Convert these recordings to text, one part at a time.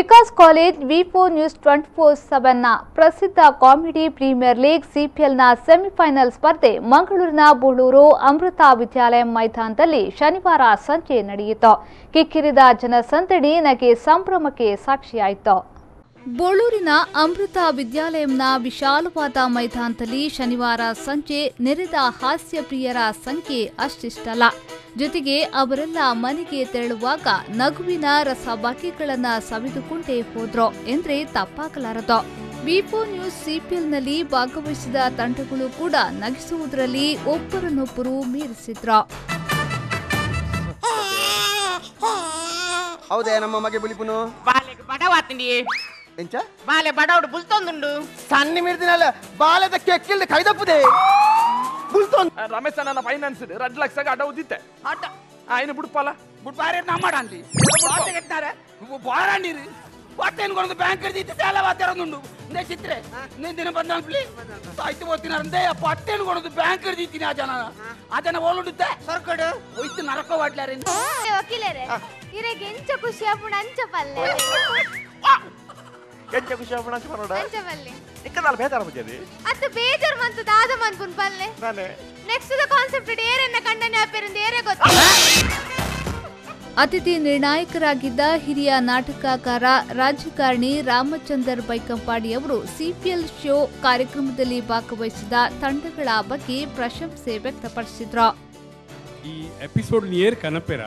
Vikas college V4 news 24/7 ನ ಪ್ರಸಿದ್ಧ comedy premier league ಸಿಪಿಎಲ್ನ semifinal ಸ್ಪರ್ಧೆ ಮಂಗಳೂರಿನ ಬೋಳೂರು ಅಮೃತ ವಿದ್ಯಾಲಯ ಮೈದಾನದಲ್ಲಿ ಶನಿವಾರ ಸಂಜೆ ನಡೆಯಿತು. ಕಿಕ್ಕಿರಿದ ಜನಸಂದಣಿ ನಗೆ ಸಂಭ್ರಮಕ್ಕೆ ಸಾಕ್ಷಿಯಾಯಿತು. ಬೋಳೂರಿನ ಅಮೃತ ವಿದ್ಯಾಲಯಂನ ವಿಶಾಲವಾದ ಮೈದಾನದಲ್ಲಿ ಶನಿವಾರ ಸಂಜೆ ನೆರೆದ ಹಾಸ್ಯಪ್ರಿಯರ ಸಂಖ್ಯೆ ಅಷ್ಟಿಷ್ಟಲ್ಲ. ಜೊತೆಗೆ ಅವರೆಲ್ಲ ಮನೆಗೆ ತೆರಳುವಾಗ ನಗುವಿನ ರಸಬಾಕಿಗಳನ್ನು ಸವಿದುಕೊಂಡೇ ಹೋದ್ರು ಎಂದ್ರೆ ತಪ್ಪಾಗಲಾರದು. ವಿ4 ನ್ಯೂಸ್ ಸಿಪಿಎಲ್ನಲ್ಲಿ ಭಾಗವಹಿಸಿದ ತಂಡಗಳು ಕೂಡ ನಗಿಸುವುದರಲ್ಲಿ ಒಬ್ಬರನ್ನೊಬ್ಬರು ಮೀರಿಸಿದ್ರು. ಹೌದೇ ನಮ್ಮ ಮಗೆ ಬುಲಿಪುನು ಬಾಲೆಗೆ ಬಡವಾತಿನಿ ಎಂಚ ಬಾಲೆ ಬಡವಡು ಬುಲ್ತೊಂದುಂಡು ಸಣ್ಣ ಮಿರ್ದಿನಲ್ಲ ಬಾಲೆದ ಕೆಕ್ಕಿಲ್ದ ಕೈದಪ್ಪುದೆ ಬುಲ್ತೊಂದು. ರಮೇಶ್ ನನ್ನ ಫೈನಾನ್ಸ್ 2 ಲಕ್ಷ ಅಡ ಉದ್ದಿತ್ತೆ ಅಡ್ಡ ఆయన ಬುಡ್ಪಾಲ ಬುಡ್ಪಾರೆ ನಮ್ಮಡಂದಿ ಬಾತೆ ಕಟ್ಟಾರೆ ಬಾರಂಡಿರಿ ವಾಟೇನ್ ಕೊಡದು ಬ್ಯಾಂಕ್ ಹಿಡಿದಿತ್ತು ಸಾಲ ವಾತಾರೊಂದುಂಡು ನೇ ಚಿತ್ರೆ ನೇ ದಿನ ಬಂದ ಸಾಯ್ತು ಹೋಗ್ತೀನಾರಂದೆ ಪಟ್ಟೇನು ಕೊಡದು ಬ್ಯಾಂಕ್ ಹಿಡಿದಿತ್ತೀನಿ ಆ ಜನ ಆ ಜನ ಓಲುಡುತ್ತೆ ಸರ್ಕಡು ಹೋಯ್ತು ನರಕ ವಾಡ್ಲಾರೆ. ವಕೀಲರೇ ಇರೆಗೆ ಎಂಚ ಖುಷಿ ಆಪುಂಡು ಅಂಚ ಪಲ್ಲೆ ಎಂಚ ಖುಷಿ ಆಪುಂಡು ಅಂಚ ಪನ್ನೋಡ ಅಂಚ ಪಲ್ಲೆ ಇಕ್ಕದಾಲ ಬೇಜಾರ ಬಜ್ಜದಿ ಅತ್ತ ಬೇಜಾರ್ ಮಂತು ದಾದ ಮನ್ಪುನ್ ಪಲ್ಲೆ ನಾನೇ ನೆಕ್ಸ್ಟ್ the concept ಏರೆನ್ನ ಕಂಡನೆ ಆಪೇರಿಂದ ಏರೆ ಗೊತ್ತು. ಅತಿಥಿ ನಿರ್ಣಾಯಕರಾಗಿದ್ದ ಹಿರಿಯ ನಾಟಕಕಾರ ರಾಜಕಾರಣಿ ರಾಮಚಂದರ್ ಬೈಕಂಪಾಡಿ ಅವರು ಸಿಪಿಎಲ್ ಶೋ ಕಾರ್ಯಕ್ರಮದಲ್ಲಿ ಭಾಗವಹಿಸಿದ ತಂಡಗಳ ಬಗ್ಗೆ ಪ್ರಶಂಸೆ ವ್ಯಕ್ತಪಡಿಸಿದ್ರು. ಈ ಎಪಿಸೋಡ್ ನೇರ್ ಕನಪೆರ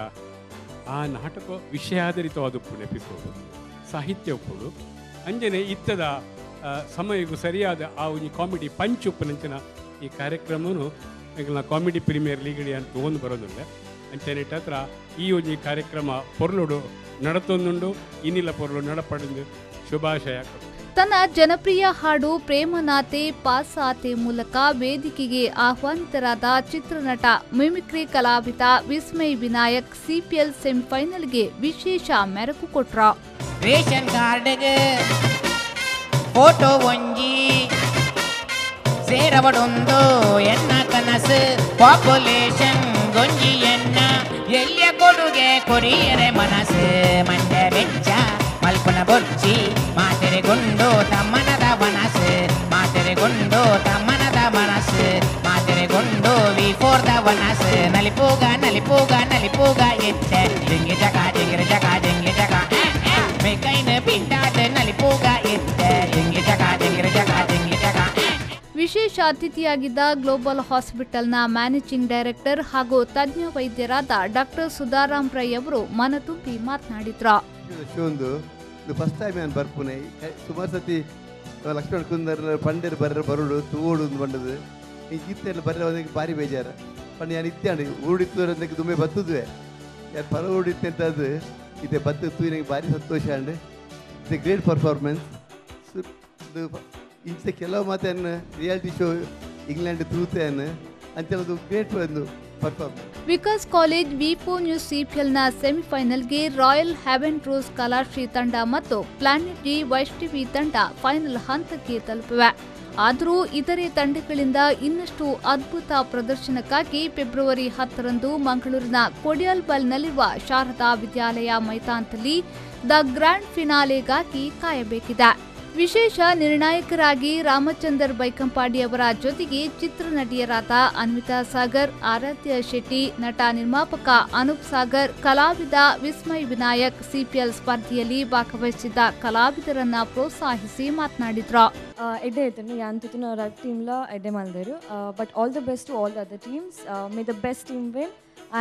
ಆ ನಾಟಕ ವಿಷಯಾಧಾರಿತವಾದ ಎಪಿಸೋಡ್ ಸಾಹಿತ್ಯ ಉಪ್ಪುಡು ಅಂಜನೆ ಇತ್ತದ ಸಮಯಕ್ಕೂ ಸರಿಯಾದ ಆ ಒಂಜಿ ಕಾಮಿಡಿ ಪಂಚ್ ಉಪ್ಪುನಂಚಿನ ಈ ಕಾರ್ಯಕ್ರಮನು ಕಾಮಿಡಿ ಪ್ರೀಮಿಯರ್ ಲೀಗ್ ಅಂತ ಒಂದು ಬರೋದುಂಡೆ. ಅಂಚನೆ ಹತ್ರ ಈ ಒಂಜಿ ಕಾರ್ಯಕ್ರಮ ಪೊರ್ಲುಡು ನಡತೊಂದುಂಡು ಇನ್ನಿಲ್ಲ ಪೊರ್ಲು ನಡಪಡೆದು ಶುಭಾಶಯ. ತನ್ನ ಜನಪ್ರಿಯ ಹಾಡು ಪ್ರೇಮನಾತೆ ಪಾಸಾತೆ ಮೂಲಕ ವೇದಿಕೆಗೆ ಆಹ್ವಾನಿತರಾದ ಚಿತ್ರನಟ ಮಿಮಿಕ್ರಿ ಕಲಾವಿದ ವಿಸ್ಮಯ್ ವಿನಾಯಕ್ ಸಿಪಿಎಲ್ ಸೆಮಿಫೈನಲ್ಗೆ ವಿಶೇಷ ಮೆರುಗು ಕೊಟ್ರು. ರೇಷನ್ ಕಾರ್ಡ್ಗೆ ಫೋಟೋ ಒಂಜಿ ಸೇರವಡೊಂದು ಎನ್ನ ಕನಸು ಪಾಪ್ಯುಲೇಷನ್ ಗೊಂಜಿ ಎನ್ನ ಎಲ್ಲಿಯ ಕೊಡುಗೆ ಕೊರಿಯರೆ ಮನಸ್ಸು ಮಂಡೆ ಬೆಚ್ಚ ಮಲ್ಪನ ಬೊರ್ಚಿ ಮಾತೆರೆ ಗುಂಡು ತಮ್ಮನದ ಮನಸ್ಸು ಮಾತೆರೆ ಗುಂಡು ತಮ್ಮನದ ಮನಸ್ಸು ಮಾತೆರೆ ಗುಂಡು ವಿ ಫೋರ್ the ಮನಸ್ಸು ನಲಿಪೂಗ ನಲಿಪೂಗ ನಲಿಪೂಗ ಎತ್ತೆ ಜಿಂಗಿ ಜಗ ಜಿಂಗಿರ ಜಗ ಜಿಂಗಿ ಜಗ ಕೈನ ಪಿಂಡಾಟ ನಲಿಪೂಗ ಎತ್ತೆ ಜಿಂಗಿ ಜಗ ಜಿಂಗಿರ ಜಗ ಜಿಂಗಿ ಜಗ. ವಿಶೇಷ ಅತಿಥಿಯಾಗಿದ್ದ ಗ್ಲೋಬಲ್ ಹಾಸ್ಪಿಟಲ್ನ ಮ್ಯಾನೇಜಿಂಗ್ ಡೈರೆಕ್ಟರ್ ಹಾಗೂ ತಜ್ಞ ವೈದ್ಯರಾದ ಡಾಕ್ಟರ್ ಸುಧಾರಾಮ್ ರೈ ಅವರು ಮನತುಂಬಿ ಮಾತನಾಡಿದ್ರು. ಫಸ್ಟ್ ಟೈಮ್ ನಾನು ಬರ್ಪುನೆ ಸುಮಾರು ಸತಿ ಲಕ್ಷ್ಮಣ ಕುಂದರ್ ಪಂಡೇರು ಬರ್ರ ಬರುಡು ತೂಡು ಬಂಡದು ಈ ಗೀತೆ ಬರ್ರ ಭಾರಿ ಬೇಜಾರ ಪಂಡ ನಾನು ಇತ್ತಾಂಡು ಊಡಿತ್ತು ದುಮ್ಮೆ ಬತ್ತುದುವೆ ಯಾರು ಪರ ಊಡಿತ್ತೆ ಅಂತ ಅದು ಇದೆ ಬತ್ತು ತೂಯಿನಗೆ ಭಾರಿ ಸಂತೋಷ and it's a great performance. ಇಂಚ ಕೆಲವು ಮಾತನ್ನು ರಿಯಾಲಿಟಿ ಶೋ ಇಂಗ್ಲೆಂಡ್ ತೂತೆಯನ್ನು ಅಂತೆಲ್ಲ ಗ್ರೇಟ್ ಒಂದು performance. Vikas college V4 news ಸಿಪಿಎಲ್ನ ಸೆಮಿಫೈನಲ್ಗೆ ರಾಯಲ್ ಹ್ಯಾವೆನ್ ರೋಸ್ ಕಲಾಶ್ರೀ ತಂಡ ಮತ್ತು ಪ್ಲಾನೆಟ್ ಜಿ ವೈಷ್ಣವಿ ತಂಡ ಫೈನಲ್ ಹಂತಕ್ಕೆ ತಲುಪಿವೆ. ಆದರೂ ಇತರೆ ತಂಡಗಳಿಂದ ಇನ್ನಷ್ಟು ಅದ್ಭುತ ಪ್ರದರ್ಶನಕ್ಕಾಗಿ ಫೆಬ್ರವರಿ 10ರಂದು ಮಂಗಳೂರಿನ ಕೊಡಿಯಾಲ್ಬೈಲ್ನಲ್ಲಿರುವ ಶಾರದಾ ವಿದ್ಯಾಲಯ ಮೈದಾನದಲ್ಲಿ the grand ಫಿನಾಲೆಗಾಗಿ ಕಾಯಬೇಕಿದೆ. ವಿಶೇಷ ನಿರ್ಣಾಯಕರಾಗಿ ರಾಮಚಂದರ್ ಬೈಕಂಪಾಡಿ ಅವರ ಜೊತೆಗೆ ಚಿತ್ರನಟಿಯರಾದ ಅನ್ವಿತಾ ಸಾಗರ್, ಆರಾಧ್ಯ ಶೆಟ್ಟಿ, ನಟ ನಿರ್ಮಾಪಕ ಅನೂಪ್ ಸಾಗರ್, ಕಲಾವಿದ ವಿಸ್ಮಯ್ ವಿನಾಯಕ್ ಸಿಪಿಎಲ್ ಸ್ಪರ್ಧೆಯಲ್ಲಿ ಭಾಗವಹಿಸಿದ್ದ ಕಲಾವಿದರನ್ನ ಪ್ರೋತ್ಸಾಹಿಸಿ ಮಾತನಾಡಿದ್ರು. ಎಡ್ಡೆ ಇತ್ತು ಯಾಂತುನ ಟೀಮ್ಲ ಎಡ್ಡೆ ಮಲ್ದೇರು but all the best to all the other teams. May the best team win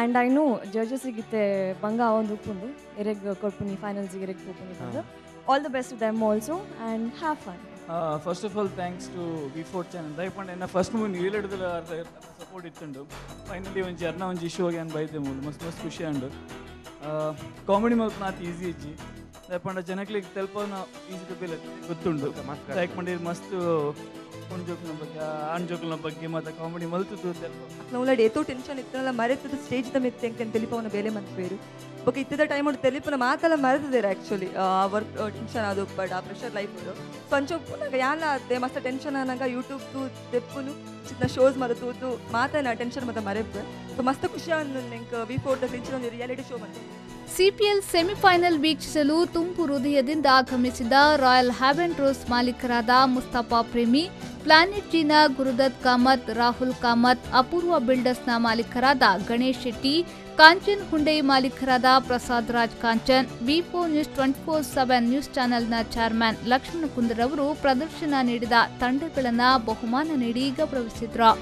and I know judges ಇತ್ತೆ ಬಂಗ ಒಂದು ಉಪ್ಪುಂಡು ಎರೆಗ್ ಕೊಡ್ಪುನಿ ಫೈನಲ್ಸ್ ಎರೆಗ್ ಪೋಪುನಿ ಬಂದು. All the best to them also and have fun. First of all, thanks to V4 channel. ದಯಪಂಡ ಎನ್ನ first movie related support ಇತ್ತುಂಡು finally ಒಂಜಿ ಅರ್ನ ಒಂಜಿ ಇಶ್ಯೂ ಆಗಿ ಅನ್ ಬೈದೆ ಮೂಲು ಮಸ್ತ್ ಮಸ್ತ್ ಖುಷಿ ಅಂಡು. ಕಾಮಿಡಿ ಮಲ್ಪನ ಆತ ಈಸಿ ಇಜ್ಜಿ ದಯಪಂಡ ಜನಕ್ಲಿಗೆ ತೆಲ್ಪನ ಈಸಿ ಬೆಲೆ ಗೊತ್ತುಂಡು. ದಯಪಂಡ ಮಸ್ತ್ ಪೊಣ್ಣು ಬಗ್ಗೆ ಆಣ್ ಜೋಕುಲ್ನ ಬಗ್ಗೆ ಮತ್ತು ಕಾಮಿಡಿ ಮಲ್ತದ್ದು ತೆಲ್ಪ ಅಕ್ಲ ಏತೋ ಟೆನ್ಷನ್ ಇತ್ತಲ್ಲ ಮರೆತದ ಸ್ಟೇಜ್ the ಮೆತ್ತೆ ಅಂತ ತೆಲಿಪವನ ಬೇಲೆ ಮಂತ್ಪೇರು ಬೊಕ ಇತ್ತದ ಟೈಮ್ ಉಂಟು ತೆಲಿಪನ ಮಾತಲ್ಲ ಮರೆತದೇರು ಆ್ಯಕ್ಚುಲಿ ಆ ವರ್ಕ್ ಟೆನ್ಷನ್ ಅದು ಬಟ್ ಆ ಪ್ರೆಷರ್ ಲೈಫ್ ಸೊ ಅಂಚ ಉಪ್ಪುನಾಗ ಯಾಲ ಅತ್ತೆ ಮಸ್ತ್ ಟೆನ್ಷನ್ ಆನಾಗ ಯೂಟ್ಯೂಬ್ ತೂ ತೆಪ್ಪುನು ಚಿನ್ನ ಶೋಸ್ ಮದ ತೂತು ಮಾತನ ಟೆನ್ಷನ್ ಮತ್ತ ಮರೆಪ್ಪು. ಸೊ ಮಸ್ತ್ ಖುಷಿ ಅಂದು ನಿಂಗೆ ವಿ ಫೋರ್ the ಒಂದು ರಿಯಾಲಿಟಿ ಶೋ ಬಂತು. ಸಿಪಿಎಲ್ ಸೆಮಿಫೈನಲ್ ವೀಕ್ಷಿಸಲು ತುಂಬು ಹೃದಯದಿಂದ ಆಗಮಿಸಿದ ರಾಯಲ್ ಹ್ಯಾವೆನ್ ರೋಸ್ ಮಾಲೀಕರಾದ ಮುಸ್ತಫಾ ಪ್ರೇಮಿ, ಪ್ಲಾನೆಟ್ ಜಿನ ಗುರುದತ್ ಕಾಮತ್, ರಾಹುಲ್ ಕಾಮತ್, ಅಪೂರ್ವ ಬಿಲ್ಡರ್ಸ್ನ ಮಾಲೀಕರಾದ ಗಣೇಶ್ ಶೆಟ್ಟಿ, ಕಾಂಚನ್ ಹುಂಡೈ ಮಾಲೀಕರಾದ Prasad Raj Kanchan, V4 news 24/7 news ಚಾನೆಲ್ನ ಚೇರ್ಮನ್ ಲಕ್ಷ್ಮಣ ಕುಂದರ್ ಅವರು ಪ್ರದರ್ಶನ ನೀಡಿದ ತಂಡಗಳನ್ನು ಬಹುಮಾನ ನೀಡಿ ಗೌರವಿಸಿದರು.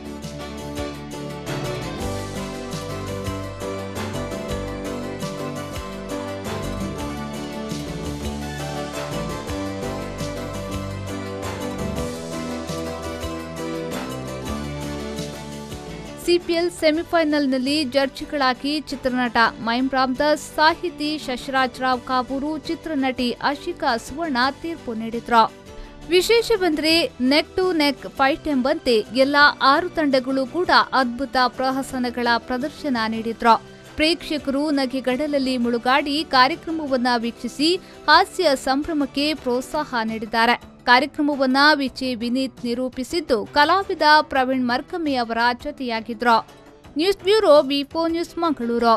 ಸಿಪಿಎಲ್ ಸೆಮಿಫೈನಲ್ನಲ್ಲಿ ಜಡ್ಜ್ಗಳಾಗಿ ಚಿತ್ರನಟ ಮೈಮ್ ರಾಮದಾಸ್, ಸಾಹಿತಿ ಶಶಿರಾಜ್ ರಾವ್ ಕಾಬೂರು, ಚಿತ್ರನಟಿ ಆಶಿಕಾ ಸುವರ್ಣ ತೀರ್ಪು ನೀಡಿದ್ರು. ವಿಶೇಷವೆಂದರೆ ನೆಕ್ ಟು ನೆಕ್ ಫೈಟ್ ಎಂಬಂತೆ ಎಲ್ಲ 6 ತಂಡಗಳು ಕೂಡ ಅದ್ಭುತ ಪ್ರಹಸನಗಳ ಪ್ರದರ್ಶನ ನೀಡಿದ್ರು. ಪ್ರೇಕ್ಷಕರು ನಗೆಗಡಲಲ್ಲಿ ಮುಳುಗಾಡಿ ಕಾರ್ಯಕ್ರಮವನ್ನು ವೀಕ್ಷಿಸಿ ಹಾಸ್ಯ ಸಂಭ್ರಮಕ್ಕೆ ಪ್ರೋತ್ಸಾಹ ನೀಡಿದ್ದಾರೆ. ಕಾರ್ಯಕ್ರಮವನ್ನು ವಿಜೆ ವಿನೀತ್ ನಿರೂಪಿಸಿದ್ದು, ಕಲಾವಿದ ಪ್ರವೀಣ್ ಮರ್ಕಮೆ ಅವರ ಜೊತೆಯಾಗಿದ್ರು. News bureau, V4 news, Mangaluru.